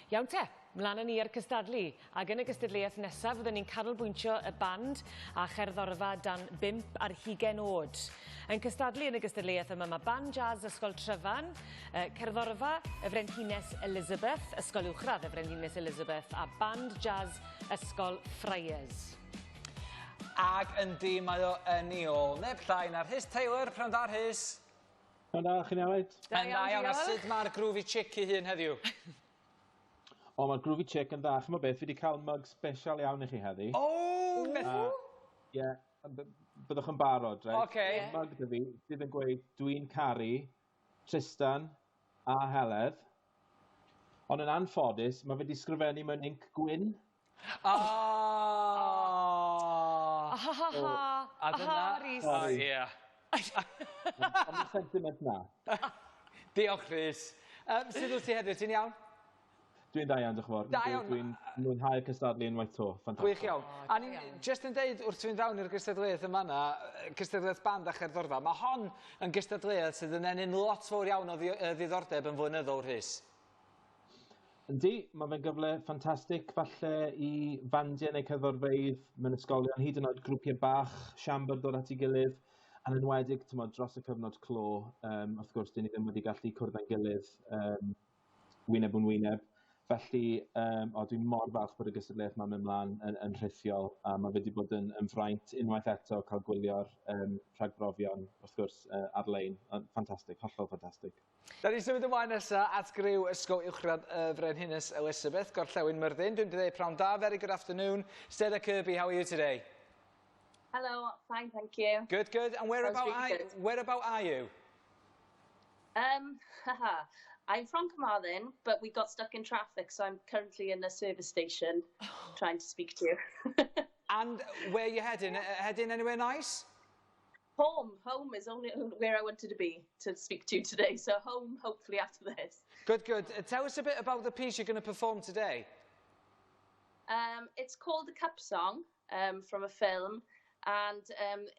Iawn te, mlaen â ni i'r cystadlu. Ac yn y gystadleuaeth nesaf fyddwn ni'n canolbwyntio y band a cherddorfa dan bump ar hugain oed. Yn cystadlu yn y gystadleuaeth yma mae Band Jazz Ysgol Tryfan, Cerddorfa y Frenhines Elizabeth, Ysgol Uwchradd y Frenhines Elizabeth a Band Jazz Ysgol Friars. Ag yndi, mae o yn ei ôl. Neb llai na Rhys Taylor. Pnawn da, Rhys. Pnawn da, chi'n iawn? Da iawn, iawn, a sut mae'r groovy chick ei hun heddiw? O, mae'r groovy chick yn dda. Ch'mo' beth, fi wedi cael mug special iawn i chi heddi. O, beth? Ie, byddwch yn barod, reit? Oce. Ie. Mug 'da fi sydd yn gweud dwi'n caru Tristan a Heledd. Ond yn anffodus, mae fe wedi sgrifennu mewn inc gwyn. O! Ha ha ha! A dyna... Aha, Rhys. O, ie. Ond y sentiment na. Diolch, Rhys. Um, sut wyt ti heddiw? Ti'n iawn? Dwi'n da iawn, diolch yn fawr. Da iawn. Dwi'n mwynhau'r cystadlu unwaith 'to. Ffantastig. Gwych iawn. A ni'n jyst yn deud wrth fynd fewn i'r gystadleuaeth yma yna, cystadleuaeth band a cherddorfa, mae hon yn gystadleuaeth sydd yn ennyn lot fawr iawn o ddiddordeb yn flynyddol, Rhys. Yndi, mae fe'n gyfle ffantastig falle i fandiau neu cerddorfeydd mewn ysgolion, hyd yn oed grwpiau bach, siambr dod at ei gilydd, a'n enwedig, t'mod, dros y cyfnod clo, um, wrth gwrs, dyn ni ddim wedi gallu cwrdd â'n gilydd um, wyneb yn wyneb. Felly, um, o, dwi'n mor falch bod y gystadleuaeth ma'n mynd mlaen yn, yn rhithiol, a mae fe wedi bod yn, yn fraint unwaith eto cael gwylio'r um, rhagbrofion, wrth gwrs, uh, ar-lein. Ffantastig, hollol ffantastig. Da ni'n symud ymlaen nesa at griw Ysgol Uwchradd y Frenhines Elizabeth, Gorllewin Myrddin. Dwi'n dweud prawn da, very good afternoon. Sarah Kirby, how are you today? Hello, fine, thank you. Good, good. And where about, really I, where about are you? Um, I'm from Carmarthen, but we got stuck in traffic, so I'm currently in a service station trying to speak to you. And where are you heading? Heading anywhere nice? Home. Home is only where I wanted to be to speak to you today. So home, hopefully, after this. Good, good. Tell us a bit about the piece you're going to perform today. It's called The Cup Song, from a film. And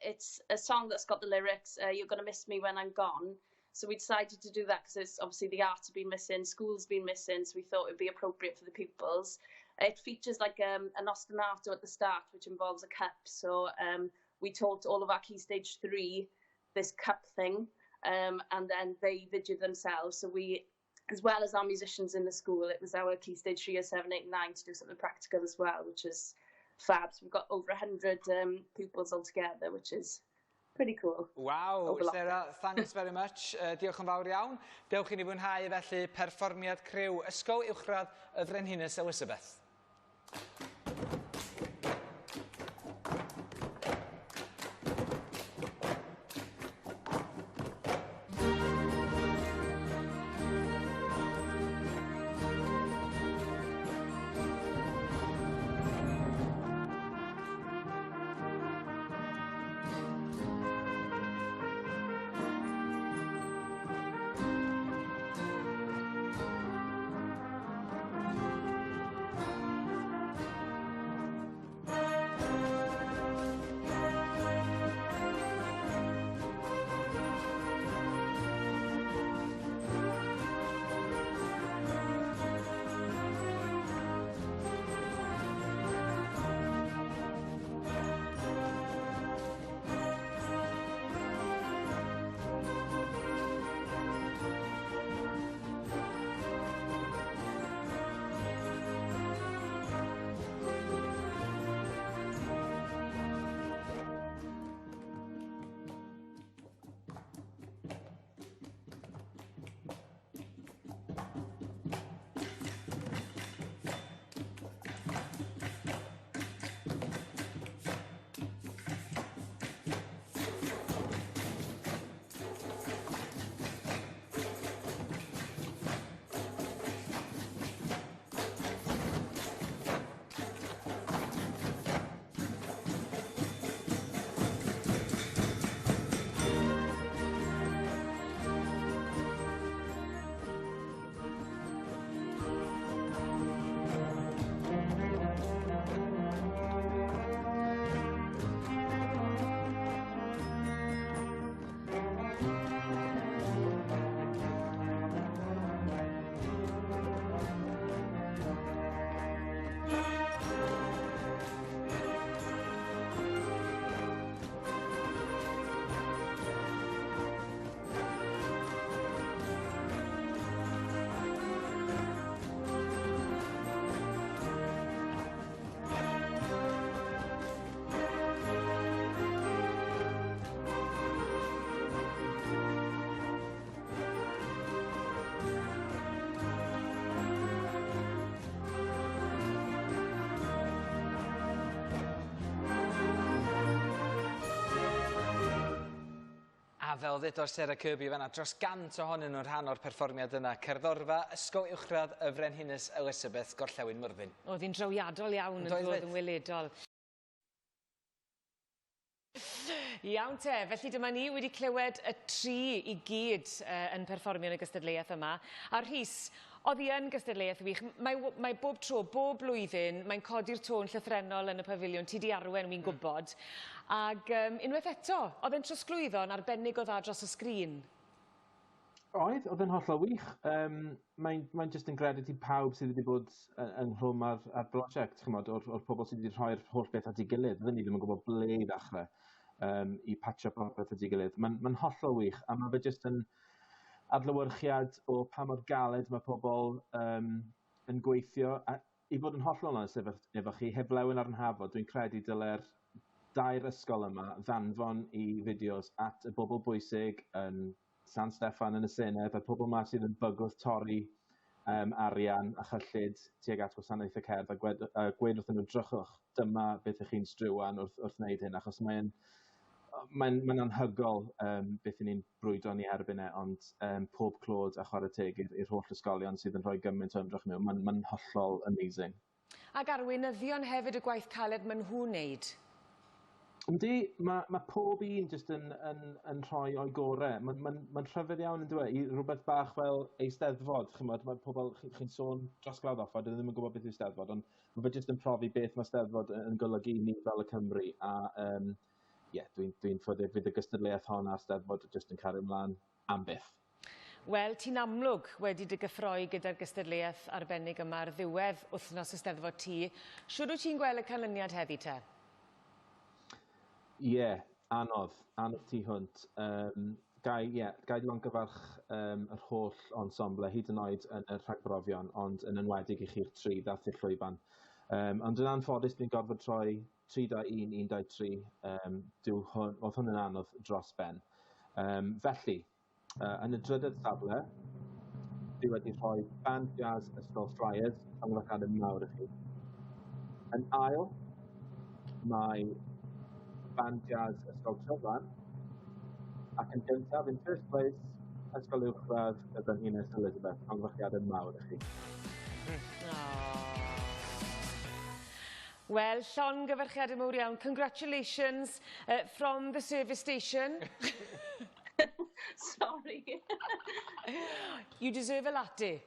it's a song that's got the lyrics, you're going to miss me when I'm gone. So we decided to do that because it's obviously the art has been missing, school's been missing, so we thought it would be appropriate for the pupils. It features an ostinato at the start, which involves a cup. So we taught all of our Key Stage 3 this cup thing, and then they videoed themselves. So we, as well as our musicians in the school, it was our Key Stage 3 or 7, 8, 9 to do something practical as well, which is fab. So we've got over 100 pupils altogether, which is pretty cool. Wow, Sarah, thanks very much. Diolch yn fawr iawn. Dewch i ni fwynhau felly perfformiad criw Ysgol Uwchradd y Frenhines Elizabeth. Fel ddudodd Sarah Kirby fanna, dros 100 ohonyn nhw'n rhan o'r perfformiad yna. Cerddorfa Ysgol Uwchradd y Frenhines Elizabeth, Gorllewin Myrddin. Oedd hi'n drawiadol iawn yn dod yn weledol. Iawn te, felly dyma ni wedi clywed y tri i gyd yn perfformio yn y gystadleuaeth yma. A Rhys, oedd hi yn gystadleuaeth wych. Mae bob tro, bob blwyddyn, mae'n codi'r tôn llythrennol yn y pafiliwn. Ti di arwen, wi'n gwybod. Ac unwaith eto, oedd e'n trosglwyddo yn arbennig o dda dros y sgrin. Oedd yn hollol wych. Mae'n just yn gredit i pawb sydd wedi bod ynghlwm ar brosiect, chymod, o'r pobl sydd wedi rhoi'r holl beth at ei gilydd. Fydden ni ddim yn gwybod ble i ddechrau i patio popeth at ei gilydd. Mae'n hollol wych, a mae fe just yn adlewyrchiad o pa mor galed mae pobl yn gweithio. A i fod yn hollol onest efo chi, heb flewyn ar 'nhafod, dwi'n credu dyle'r dair ysgol yma ddanfon i fideos at y bobl bwysig yn San Steffan yn y Senedd, a'r pobl yma sydd yn bygwth torri arian a chyllid tuag at gwasanaethau cerdd a gweud wrthyn nhw, "Drychwch, dyma beth ych chi'n striwan wrth wneud hyn," achos mae'n anhygoel beth 'y ni'n brwydro ni erbyn e, ond pob clod a chwarae teg i'r holl ysgolion sydd yn rhoi gymaint o ymdrech mewn. Mae'n hollol amazing. Ac arweinyddion hefyd, y gwaith caled maen nhw'n wneud. Yndi, mae pob un jyst yn rhoi o'i gorau. Mae'n rhyfedd iawn yn dweud, i rhywbeth bach fel Eisteddfod, chymod, mae pobl, chi'n sôn dros Glawdd Offa, dyn nhw ddim yn gwybod beth yw Eisteddfod, ond mae fe jyst yn profi beth mae Steddfod yn golygu i ni fel y Cymry. A yeah, dwi'n ffyddiog fydd y gystadleuaeth hon a'r Steddfod jyst yn cario ymlaen am byth. Wel, ti'n amlwg wedi dy gyffroi gyda'r gystadleuaeth arbennig yma ar ddiwedd wythnos Eisteddfod Ti. Siwr wyt ti'n gweld y canlyniad heddi te? Ie, yeah, anodd, anodd tu hwnt. Gai longyfarch yr holl ensemble, hyd yn oed yn y rhagbrofion, ond yn enwedig i chi'r tri ddath i'r llwyfan. Ond yn anffodus, dwi'n gorfod troi 3, 2, 1, 1, 2, 3. Oedd hwn yn anodd dros ben. Felly, yn y drydedd safle, dwi wedi rhoi Band Jazz Ysgol Friars, llongyfarchiadau mawr i chi. Yn ail, mae Band Jazz Ysgol Tryfan, ac yn gyntaf, in first place, Ysgol Uwchradd y Frenhines Elizabeth. Llongyfarchiadau mawr i chi. Oh. Wel, llongyfarchiadau mawr iawn. Congratulations from the service station. Sorry. You deserve a latte.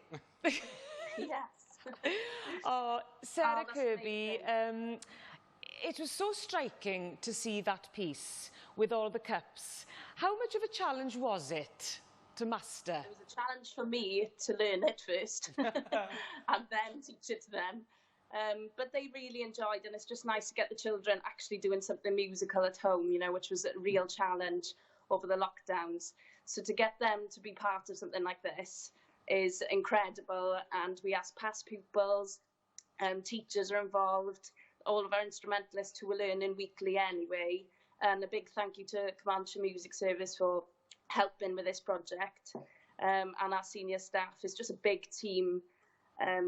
Yes. Oh, Sarah Oh, that's Kirby, it was so striking to see that piece with all the cups. How much of a challenge was it to master? It was a challenge for me to learn it first and then teach it to them. But they really enjoyed, and it's just nice to get the children actually doing something musical at home, which was a real challenge over the lockdowns. So to get them to be part of something like this is incredible. And we asked past pupils, teachers are involved, all of our instrumentalists who were learning weekly anyway. And a big thank you to Carmarthenshire Music Service for helping with this project. And our senior staff. It's just a big team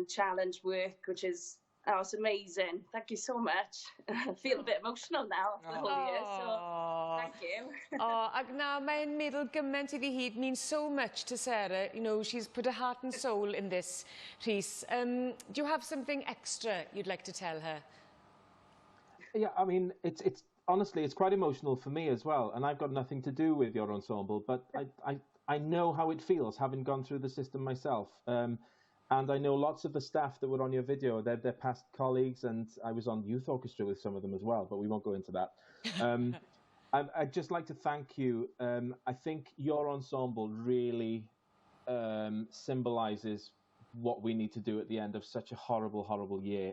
challenge work, which is, oh, it's amazing. Thank you so much. I feel a bit emotional now after the whole year, so thank you. Oh, ac na, mae'n meddwl gymaint iddi hi. It means so much to Sarah. She's put her heart and soul in this, Rhys. Do you have something extra you'd like to tell her? Yeah, I mean, it's honestly, it's quite emotional for me as well, and I've got nothing to do with your ensemble, but I know how it feels having gone through the system myself. And I know lots of the staff that were on your video, they're past colleagues, and I was on youth orchestra with some of them as well, but we won't go into that. I'd just like to thank you. I think your ensemble really symbolizes what we need to do at the end of such a horrible, horrible year.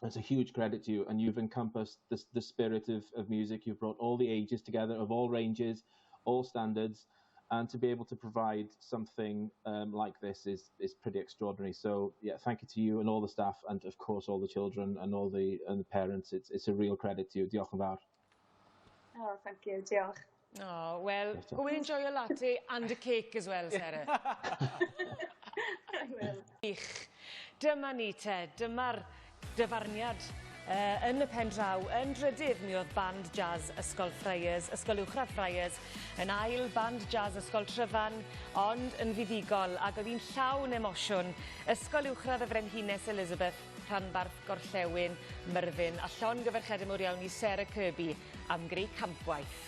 It's a huge credit to you, and you've encompassed the spirit of music. You've brought all the ages together, of all ranges, all standards, and to be able to provide something like this is pretty extraordinary. So, yeah, thank you to you and all the staff, and of course all the children and the parents. It's a real credit to you. Diolch yn fawr. Oh, thank you. Diolch. Oh, well, go and enjoy your latte and a cake as well, Sarah. I will. Wych. Dyma ni te, dyma'r dyfarniad. Yn y pen draw, yn drydydd mi oedd band jazz Ysgol Friars, Ysgol Uwchradd Friars, yn ail band jazz Ysgol Tryfan, ond yn fuddugol, ac oedd hi'n llawn emosiwn, Ysgol Uwchradd y Frenhines Elizabeth, Rhanbarth Gorllewin, Myrddin, a llongyfarchiadau mawr iawn i Sarah Kirby am greu campwaith.